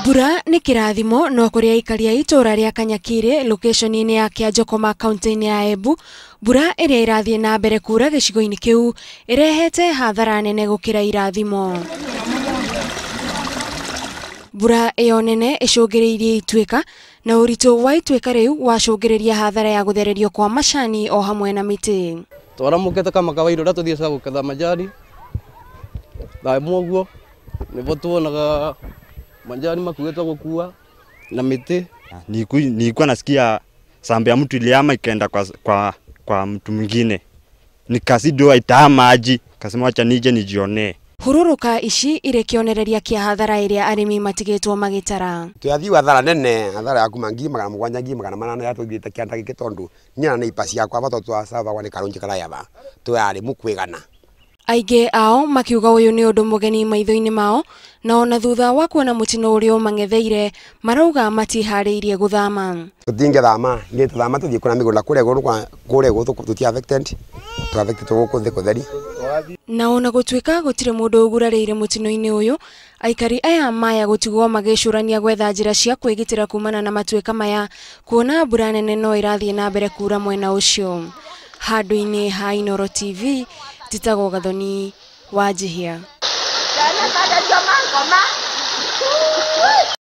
Mbura nĩ kĩrathimo no kũrĩ aikari a itũũra rĩa Kanyakiri location-inĩ ya Kĩanjokoma kaunti-inĩ ya Embu, mbura ĩrĩa ĩrathiĩ na mbere kuura gĩcigo-inĩ kĩu ĩrehete hathara nene gũkĩra irathimo. Mbura ĩyo nene ĩcũngĩrĩirie ituĩka na ũritũ wa ituĩka rĩu wacũngĩrĩria hathara ya gũthererio kwa macani o hamwe na mĩtĩ. Twaramũkĩte kama kawaida ũrĩa tũthiaga gũketha majani thaa ĩmwe ũguo nĩguo tuonaga majani makuĩtwo gũkua na mĩtĩ. Nilikuwa nasikia sambe ya mtu iliama ikaenda kwa mtu mwingine, nikasidoa itaama aji kasema acha nije nijionee. Hururuka ici irĩ kĩonereria kĩa hathara ĩrĩa arĩmi matigĩtwo magĩtara. Twathiĩ hathara nene, hathara ya kuma 700,000 800,000 yatũthiĩte kĩanda gĩkĩ tondũ nyina nĩ ipa ciakwa bata twacabagwa nĩ karũnji karayaba twĩ kwĩgana. Aingĩ ao makiuga ũyũ nĩ ũndũ mũgeni maitho-inĩ mao, na ona thutha wa kuona mũtino ũrĩa ũmang'etheire marauga matiharĩirie gũthama. Tũtingĩthama, nĩ tũthama tũthiĩ kũrĩa mĩgũnda kũrĩa kũrĩa igũrũ tũti affected, tũ affected gũkũ thĩ kũtheri. Na ona gũtuĩka gũtirĩ mũndũ ũgurarĩire mũtino-inĩ ũyũ, aikari aya maya gũtigwo magĩcũrania gwetha njĩra cia kwĩgitĩra kumana na matuĩka maya, kuona mbura nene no ĩrathiĩ na mbere kuura mwena ũcio. Handũ-inĩ ha Inooro TV, Titagwo Gathoni wa Njihia.